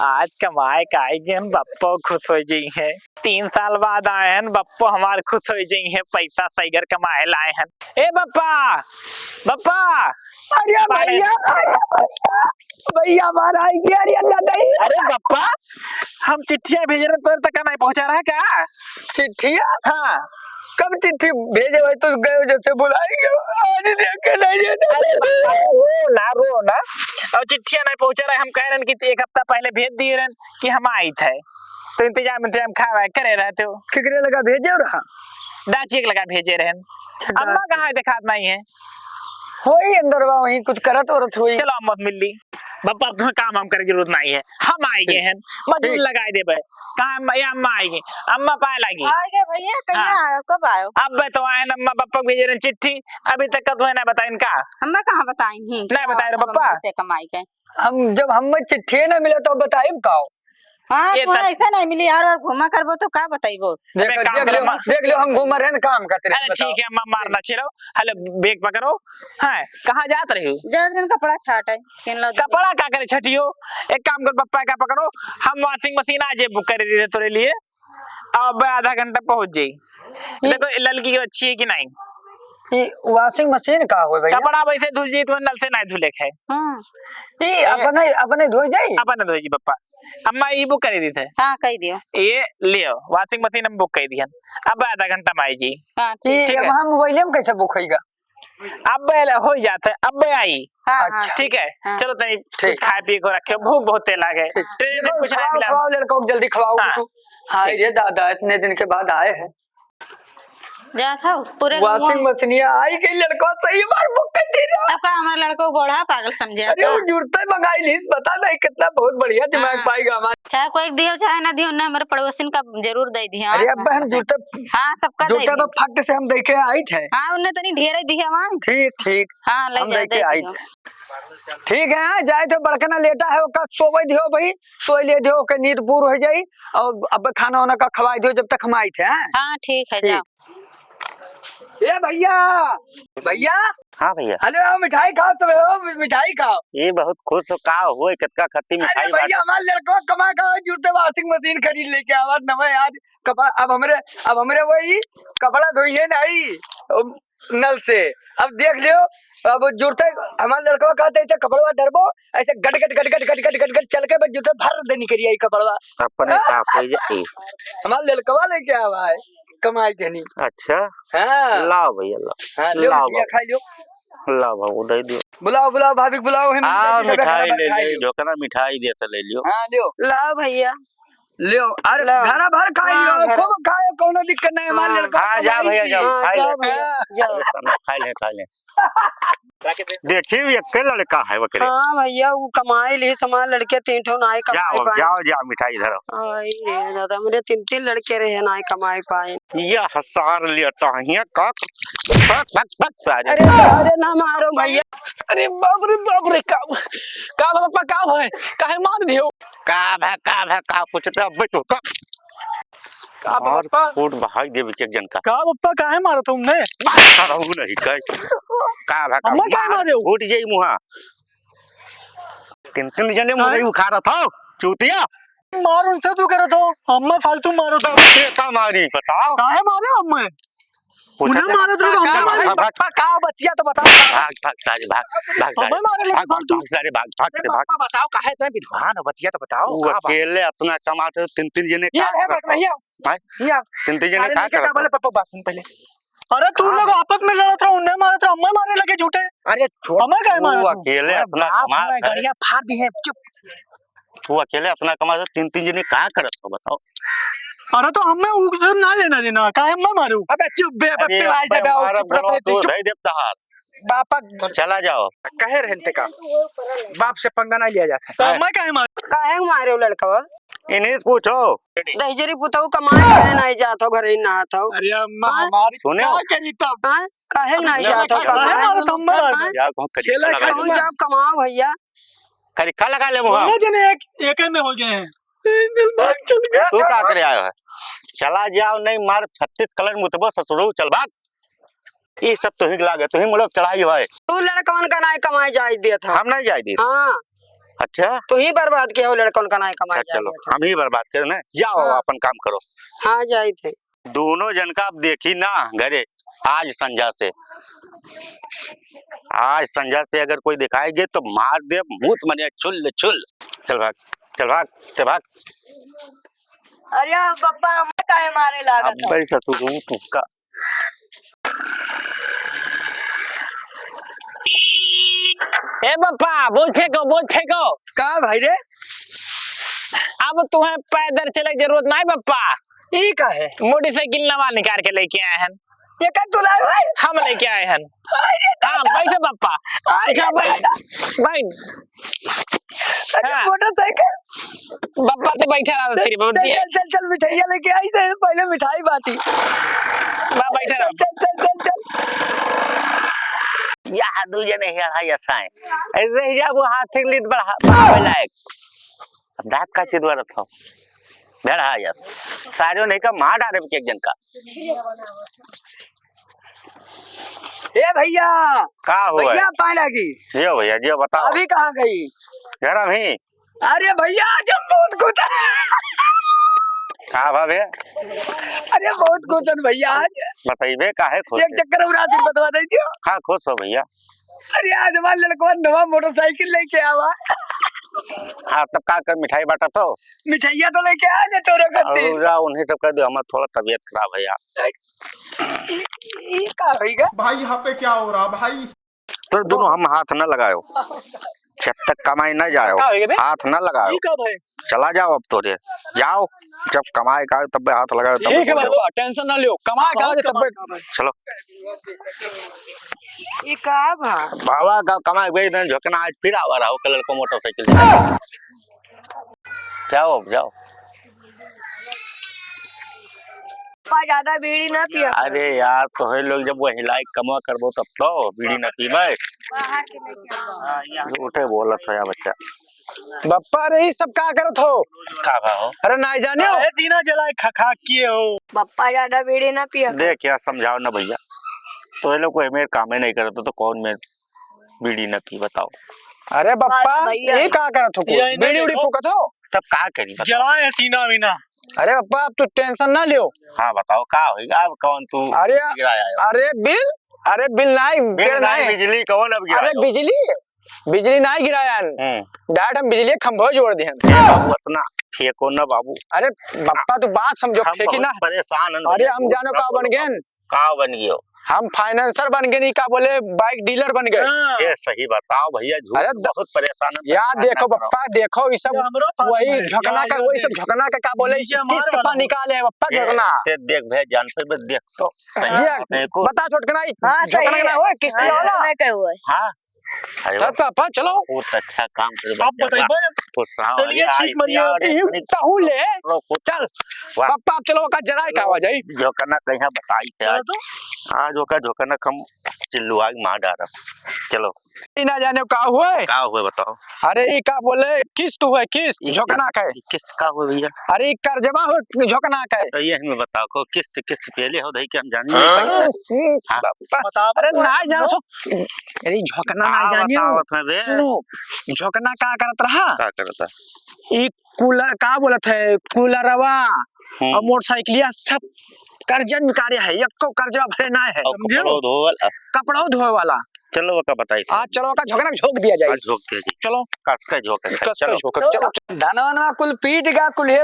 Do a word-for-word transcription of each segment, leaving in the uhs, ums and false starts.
आज कमाए का आए गए हैं, बप्पो खुश होइ जइहैं। तीन साल बाद आए हैं, बप्पो हमार खुश होइ जइहैं, पैसा सइगर कमाए लाए हैं। ए बप्पा, बप्पा। अरे भइया, अरे भइया, भइया हमार आइ गए, अरे दादा। अरे बप्पा, हम चिट्ठिया भेजे रहे, तोर तक नहीं पहुँचा रहा का? चिट्ठिया? हाँ। कब चिट्ठी भेजे भाई? तू गए जब से भुलाइ गए, आज देख के नहीं देते। अरे बप्पा, रो ना, रो ना। अब चिट्ठिया नहीं पहुँचा रहे, हम कह रहे हैं कि एक हफ्ता पहले भेज दिए रहे कि हम आइत है, तो इंतजाम, इंतजाम खावा करे रहते हो। केकरे लगा भेजे रहा? डाचिए के लगा भेजे रहे। अच्छा, अम्मा डाची। कहाँ है, देखात नहीं है। होई अंदरवा, वहीं कुछ करत औरत होई। चलो अम्मा से मिल ली। बप्पा, अब तुम्हें काम वाम करे के जरूरत नहीं है, हम आइ गए हैं, मजूर ठीक। लगाए देबे। कहाँ अम्मा? ये अम्मा आइ गई, अम्मा पाए लागी। आइ गए भइया, कहिया हाँ। आयो, कब आयो? अब तो आए न अम्मा, बप्पा के भेजे रहे चिट्ठी, अभी तक का तुम्हें ना बताइन का? हमें कहाँ बताइन ही? ना बताए रहे बप्पा। पैसे कमाई के। हम जब हमें चिट्ठी ना मिले तो बताइब का? हाँ, ये तोहरा तब ऐसा नहीं मिली यार, और घूमा करबो तो का बताइबो? देखो, अबे काम देख लो, करो, मार। देख लो, हम घूम रहे हैं, काम करते रहे, अरे बताओ। ठीक है, अम्मा मार ना छिड़ो। हेलो, बैग पकड़ो। हाँ, कहाँ जात रहे हो? जात रहे कपड़ा छाटे, किन लो दे। कपड़ा का करे छटियो? एक काम कर, पप्पा का पकड़ो, हम washing machine आज बुक कर दी थे तोरे लिए, अब आधा घंटा पहुँच जाई। ये देखो, ये लड़की की अच्छी है कि नहीं? ये washing machine का होय भइया? कपड़ा वैसे धुल जाई, तो नल से नहीं धुले के है। हाँ। ये ए- अपने, अपने धोई जाई? अपने धोई जी पप्पा। अम्मा, ई बुक करी दी थे। हाँ, कही दियो। ये लियो, washing machine हम बुक करी दी हन। अब आधा घंटा में आई जी। हाँ, ठीक। ठीक है। वहाँ मोबाइल में कैसे बुक होइगा? अब हो जाता है, अब आई। हाँ, हाँ। अच्छा। ठीक है, हाँ। चलो तनी कुछ ठीक। खाए पिए को रखे, भूख बहुत तेज लागे। ठीक। ट्रेन में देखो, कुछ नहीं खवाओ, मिला। खवाओ लड़कों को, जल्दी खवाओ हाँ। कुछ। हाय ठीक। रे दादा, इतने दिन के बाद आए हैं। जात हौ, पूरे washing मशीनिया आई गई, लड़का सही बार बुक कर दे रहा। तब का हमारा लड़का बूढ़ा पागल समझे अरे, का? वो जुड़ते मंगाई लीस, बता नहीं कितना बहुत बढ़िया दिमाग हाँ। पाएगा हमारा। चाहे कोई दियो, चाहे ना दियो, ना हमारे पड़ोसिन का जरूर दे दिया। अरे, अब हम जुड़ते, हाँ, सबका दे जुड़ते तो दिया। फट से हम देखे आई थे। हाँ, उन्हें तनी ढेर ही दिया वहाँ। ठीक, ठीक। हाँ, ले हम जा, देखे दे आई दियो। थे। ठीक है, हाँ, जाए तो बड़कना लेटा है, ओका सोवे दियो भाई, सोए ले दियो, ओके नींद पूर हो जाई। और अब खाना वाना का खवाई दियो जब तक हम आई थे, हैं? हाँ, ठीक है, ठीक। जाओ। ए भइया, भइया। हाँ भइया। हेलो, आओ मिठाई खाओ सब, आओ मि-, मिठाई खाओ। ये बहुत खुश हो, का हुआ, कितना खत्ती अरे मिठाई भइया, बांटो। हमार लड़का कमा का जुड़ते washing machine खरीद लेके आवा, नवा यार कपड़ा, अब हमरे, अब हमरे वही कपड़ा धोइए नहीं, अम, नल से। अब देख लियो, अब जुड़ते हमार लड़का कहते ऐसे कपड़वा डरबो, ऐसे गट, गट, गट चल के बस जुड़ते भर दे निकरी आई कपड़वा। अपने साफ हो जाई। हमार लड़कवा लेके आवा है, कमाई के नहीं। अच्छा। हाँ। लाओ भइया, लाओ। हाँ, लियो लाओ बिटिया, बाबू। खाई लियो। लाओ बाबू, दे दियो। बुलाओ, बुलाओ, भाभी को बुलाओ, हम हाँ, मिठाई सब मिठाई खा ले खाई लियो, लियो। ढोकना मिठाई दे तो ले लियो। हाँ, लियो। लाओ भइया। लियो, अरे लाओ। घरा भर खाई हाँ, लियो, घरा। खूब खाए, कोनो दिक्कत नहीं, हमार हाँ। लड़का हाँ, जा कमाई भइया, की। जाओ, हाँ, खाई जाओ ले। भइया, हाँ। जाओ। खाई ले, खाई ले। देखिए, एक लड़का है ओकरे। हाँ भइया, वो कमाई ली, हमार लड़के तीन ठो नाई कमाई जाओ, पाए। जाओ, जाओ, मिठाई धरो। आई रे दादा, मेरे तीन, तीन लड़के रहे, नाई कमाई पाए। यह सार लेटा है, का? भाग, भाग, भाग, सारे। अरे, अरे, ना मारो भइया। अरे बाप रे, बाप रे, का, का बाबा, का है? काहे मार दियो? का भा, का भा, का पूछते अब बैठो, का? का मार बाबा? फूट बहाई देबे के एक जन का। का बाबा, काहे मारत हो हमने? बात करहु नहीं कह। का भा, का अम्मा काहे मार मारे हो? फूट जाई मुहा। तीन, तीन जने मुहई काहे? उखाड़त हो, चूतिया। मार उनसे तू करत हो, अम्मा फालतू मारो तो। तब के का मारी, बताओ? काहे मारे हो अम्मा? पूछा उन्हें था। मारे तो हम भाग, मारे। भाग, भाग। बप्पा, का बतिया तो बताओ। भाग, भाग, सारे, भाग, भाग, सारे। हमें मारे लगे भाग, भाग, फालतू। भाग, सारे, भाग, भाग, अरे भाग। बप्पा, बताओ, काहे इतने विद्वान हो, बतिया तो बताओ, वो का बात? अकेले अपना कमाते हो, तीन, तीन जने ये का है, करत बस नहीं हो? आओ। हैं? नहीं आओ। तीन, तीन जने सारे का लेके करत का बोले, हो? पप्पा, बात सुन पहले। अरे, तू हाँ। लोग आपस में लड़त रहो, उन्हें मारत रहो, हमें मारे लगे झूठे। अरे, छोड़। हमें काहे मारत वो हो? अकेले अरे, अपना बाप कमात रे, है। गड़िया फाड़ दी है, चुप। तू अकेले अपना कमा से तीन, तीन जने का करत हो, बताओ? अरे तो हमें उ सब ना लेना देना, काहे हमें मारू? अबे चुप बे, अबे अरे पिलाई अबे जाबे, और मारब चुप रहो, बोलो, तू चुप। दे देब तहार। बापा चला जाओ। कहे रहन ते का? बाप से पंगा ना लिया जाता। तो हाँ। हमें काहे मारू? काहे मारे हो लड़कवा? इन्हीं से पूछो। दहिजरी पुतहु कमाए काहे नाई जात हो, घरे ही नहात हो? अरे अम्मा हाँ? हमारी सुने हो? का करी तब? हाँ? काहे नाई जात हो कमाए? काहे मारत हो अम्मा? हाँ? यार, बहुत करीब खेला लगा खाली कहूँ ना। जाओ कमाओ भइया। करिखा लगा ले मुहा। दोनों जने एक, एक में हो गए हैं। चल भाग, चल गया। तू का करे आयो है? चला जाओ, नहीं मार छत्तीस कलर मुतबो ससुरो, चल भाग। ये सब तुही लागे, तुही मुलक चढ़ाई भाई। तू लड़कवन का नाई कमाए जाए देत हो। हम नहीं जाए देत। हाँ। अच्छा। तू ही बर्बाद किया हो लड़कन का, नाहीं कमाई अच्छा, चलो, जाए। हम ही बर्बाद करें ना। जाओ, हाँ। अपन काम करो। हाँ, जाइत है। दोनों जन का अब देखी ना घरे आज संझा से। आज संझा से अगर कोई दिखाई गे तो मार दे, मुंह मने छुल छुल। चल भाग, चल भाग, चल भाग। अरे बप्पा, हमें काहे मारे लागत अब हो? भाई ससुर हूँ तुमका। ए बप्पा, बोल फेंको, बोल फेंको। का भाई रे? अब तुम्हें पैदल चले के जरूरत नहीं बप्पा। ई का है? मोटरसाइकिल नवा निकाल के लेके आए हैं। ये का दुलार भाई? हम लेके आए हैं। अरे हाँ, बैठो बप्पा। अरे अच्छा, बैठ, दादा। बैठ। अरे हाँ। मोटरसाइकिल। बप्पा तो बैठा रहा, चल, तेरी चल, बप्पा। चल, चल, चल, मिठाइया लेके आई थे, पहले मिठाई बांटी। बा, बैठा रहा। चल, चल, चल, चल, चल। या दू जने हेड़ा असाए। ऐसे ही जा वो हाथ से लीद बढ़ा, बढ़ावे लायक। अब दांत का चिदवा रखो। भेड़ा यस। सारियो नहीं का मार डारे एक जन का। ए भैया। का हो भैया, है? पाए लागी। जियो भैया, जियो बताओ। अभी कहाँ गई? घर में ही। अरे भैया, आज हम बहुत खुश हैं। का बा भैया? अरे बहुत खुश हैं भैया आज। बताइबे काहे खुश एक है? चक्कर और आज बतवा दे दियो। का खुश हो भैया? अरे आज हमार लड़कवा नवा मोटरसाइकिल लेके आवा। हाँ, तब का कर मिठाई बांटा तो? मिठाइया तो लेके आ जा तोरे खातिर। अउर उन्हें सब कह दे, हमार थोड़ा तबीयत खराब है यार। ई, ई का होइगा? भाई, यहाँ पे क्या हो रहा भाई? तो दोनों हम हाथ न लगायो, जब तक कमाई न जायो, का होइगा बे? हाथ न लगायो। ई का भाई? चला जाओ अब तोरे, जाओ, जब कमाई का आयो तब हाथ लगायो, तब ठीक है हो जाओ। बाबा, टेंशन ना लियो, कमाई का आयो तब। चलो। ई का बा? बाबा का कमाई बेच देन, झोंकना आज फिर आवा रहा, ओकर लड़को मोटरसाइकिल से। जाओ अब, जाओ। पा ज्यादा बीड़ी ना पिया। अरे यार, तोहरे लोग जब वही लायक कमवा करबो तब तो बीड़ी ना पीबे। बाहर के लेके आओ। झूठे बोलत हो यार बच्चा। बप्पा रे, ई सब का करत हो? का बा हो? अरे नाहीं जानियो। अरे दीना जलाए खखा किए हो। बप्पा ज्यादा बीड़ी ना पिया। देख यार, समझाओ ना भैया, तो ये लोग कोई मेरे कामे नहीं करते तो कौन मैं बीड़ी ना पी, बताओ। अरे बप्पा, बस भैया। ये का करत हो? कोई यही ना बीड़ी उड़ी देखो। फूकत हो? तब का करी, बताओ। जलाए सीना मीना। अरे बप्पा, अब तू टेंशन ना लियो। हाँ, बताओ, का होइगा? अब कौन तू अरे, गिराया है? अरे बिल, अरे बिल नाहीं, बिल पेड़ नाहीं, नाहीं। बिजली कौन अब गिराया? अरे बिजली, बिजली नाहीं गिराया है। हम्म। डायरेक्ट हम बिजली खंभो जोड़ दिहन। ए बाबू, इतना फेंको ना बाबू। अरे बप्पा, तू बात समझो, हम फेंकी बहुत ना। परेशान हैं अरे भैया, हम बहुत जानो का बन गए। का बन गयो? हम फाइनेंसर बन गए, नहीं का बोले, बाइक डीलर बन गए। हाँ। ये सही बताओ भैया, झूठ अरे द-, बहुत परेशान है, यार परेशान देखो ना करो। बप्पा, देखो ये सब ये हमरो पास वही है। झोंकना का, वही सब झोंकना का, का बोले, ये इसी हमारे किस्त वाला पर है। निकाले हैं बप्पा ए, झोंकना। ते देख भैया, जान पे भी देख तो सही देख, अपने को। बता छोटकना, ई हाँ, झोंकना सही ना है। होए, किस्त हाँ, वाला। नहीं कहे हुए। हाँ। अरे तब वाह। का, पा, चलो। बहुत अच्छा काम करे आप बच्चा, बताइए, वाह। भाई, खुश रहो। चलिए, अरे, ठीक, आज बढ़िया। यार, यू इतनी कहूँ ले। चलो, खुश। चल, वाह। पापा, आप चलो, ओका जराए का आवाज आई। झोंकना कहीं बताई थे चलो आज। तो। आज ओका झोंकना कम चिल्लुआ के मार डारब। चलो। ई ना जाने का हुए? का हुए बताओ? अरे, ई का बोले, किस्त हुए, किस्त, ई झोंकना का है। ई किस्त का हुए भैया? अरे, ई कर्जवा हुए, झोंकना का है। तो ये हमें बताओ, को किस्त, किस्त पहले हो दही के हम जानी नहीं हाँ? पाई। हाँ। बप्पा, बताओ, अरे, बताओ। ना जानो तो। अरे, झोंकना ना का जानियो। बतावत है बे? सुनो, झोंकना का करत रहा? का करत है? ई कूलर, का बोलत है, कूलरवा हम्म। और मोटरसाइकिलिया सब कर्जन में कार्य है, एको कर्जवा भरे ना है। और समझे? कपड़ो धोवल, आ। कपड़ो धोए वाला। चलो, ओका बताई। आज चलो, ओका झोंकना झोंक दिया जाए। आज झोंक दिया जाए। चलो। कस के झोंक, कस के चलो। झोंक, चलो। धनवनवा कुल पीट गा, कुल हे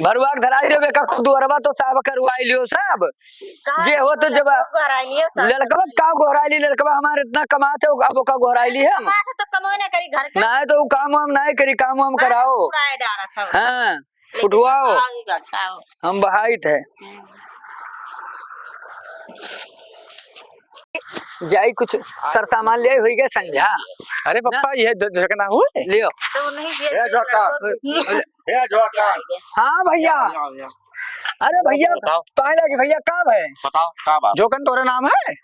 भरुआ के धराई रे, बेका कुल दुअरवा तो साफ करवाई लियो सब। कहाँ जे हो तो जब गोहराई लियो साहब? लड़कवा का गोहराई ली, लड़कवा हमार इतना कमात है, अब ओका गोहराई ली हम? कमात है तो कमो ना करी घर का। ना तो वो काम वाम ना करी, काम वाम कराओ। उड़ाए डारा था। हाँ, लेकिन उठवाओ। आगे का बताओ। हम बहाइत है। जाई कुछ सर सामान ले आई, होई गए संझा। अरे पप्पा, ये जो झोंकना हुए? लियो। तो नहीं ये ए, झोंका। ए, झोंका। हाँ भैया। यहाँ, यहाँ, यहाँ। अरे भैया, बताओ। पाए लागे भैया, का है? बताओ, का बात? झोंकन तोरे नाम है?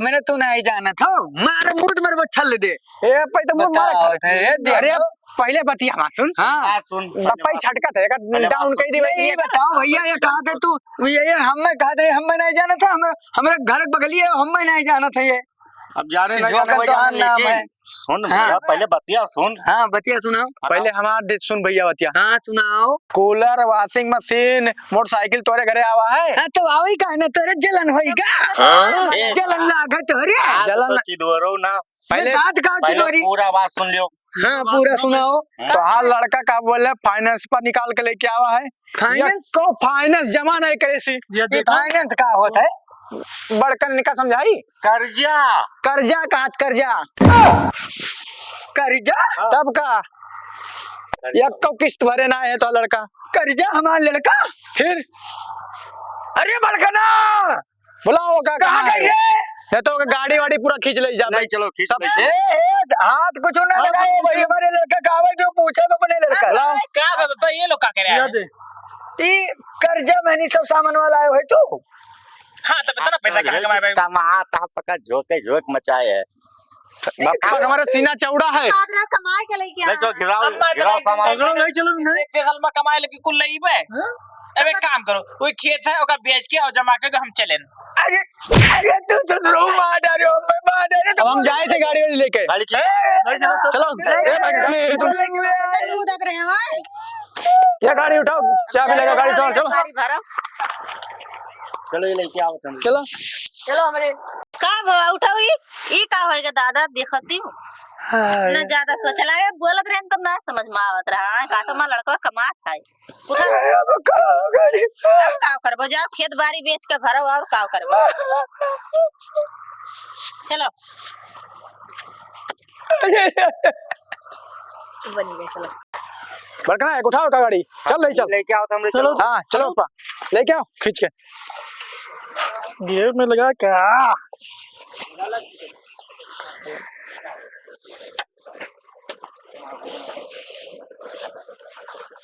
मैंने तू नहीं जानत हो, मार मुर्द मेरे बच्चा ले दे। ए, पै तो मुर्द मारे बताओ, खाते। ए, दे अरे, दो। पहले बतिया हमार सुन। हाँ। हाँ, सुन। पप्पा ही छटकत है, का पहले बात डाउन सुन। कह दी नहीं, बैठी है। बताओ भैया, ये कहा थे तू, ये, ये हमें कहा थे, हमें नहीं जानत है, हमें, हमारे घर बगली है, हमें नहीं जानत है ये। अब जाने ना जाने वही जाने, लेकिन सुन भैया, पहले बतिया सुन। हाँ, बतिया सुनाओ। हाँ। पहले हमार दे सुन भैया बतिया। हाँ, सुनाओ। Cooler, washing machine, motorcycle तोरे घरे आवा है? हाँ, तो आवई का ना, तोरे जलन होई का? हाँ? जलन लागे तोरे? हाँ, जलन तो चिदवरो ना। पहले दांत का पहले चिदवरी? पूरा बात सुन लियो। हाँ, पूरा सुनाओ। हाँ। तोहार लड़का का बोले finance पर निकाल के लेके आवा है? Finance? ये को finance जमा नहीं करे सी। ये देखो। Finance का होत है? बड़कन इनका समझाई। कर्जा। कर्जा कहत, कर्जा। कर्जा? तब का? कर्जा। एक को किस्त भरे ना है तो लड़का। कर्जा हमार लड़का? फिर? अरे बड़कना! बुलाओ का, कहाँ कहाँ गई है? रे? ये तो गाड़ी वाड़ी पूरा खींच ले जा नहीं, भाई। चलो, खींच सब ले। ए, ए, हाथ कुछ ना लगाओ भाई, हमारे लड़का का आवे जो पूछे तो अपने लड़का। बुलाओ। का बे, बे, ये लोग का करे हैं? दे। ई कर्जा में नहीं सब सामान वाला आयो है तू? हाँ, तब इतना पैसा कहाँ कमाए भाई? कमात है, पका झोंके झोंक मचाए है। बाप रे, हमारा सीना चौड़ा है। कमाए के लेके ले, चलो, गिराओ, गिराओ सामान। पकड़ो, नहीं चलो, नहीं। एक साल में कमाए लेके कुल लई बे। हाँ? अब एक काम करो, वही खेत है, ओका बेच के और जमा के दो, हम चलें। अरे, अरे, तू तो रो मार डालो, मैं मार डालो। अब हम जाए थे गाड़ी वाड़ी लेके। गाड़ी की ए, नहीं चलो, चलो। चलो, ए, भाई, कूदत रहे हैं। ये गाड़ी उठाओ, चाबी लगा, गाड़ी उठाओ, चलो। गाड़ी भरो। चलो, ये लेके आओ तुम। चलो। चलो, हमरे का बाबा, उठाओ ई, ई का होएगा दादा, देखती हूँ। हाँ। ना ज्यादा सोचला, ये बोलत रहे तब ना समझ में आवत रहा। हाँ, काटो माँ लड़का कमात है। उठा। अब का करी? अब का करबो, जाओ खेत बाड़ी बेच के भरो और का करबो। चलो। बनी गए, चलो। बड़कना है, उठाओ का गाड़ी, चल रही, चल। लेके आओ तो हमरे, चलो। हाँ, चलो पप्पा, लेके आओ खींच के। गियर में लगा का?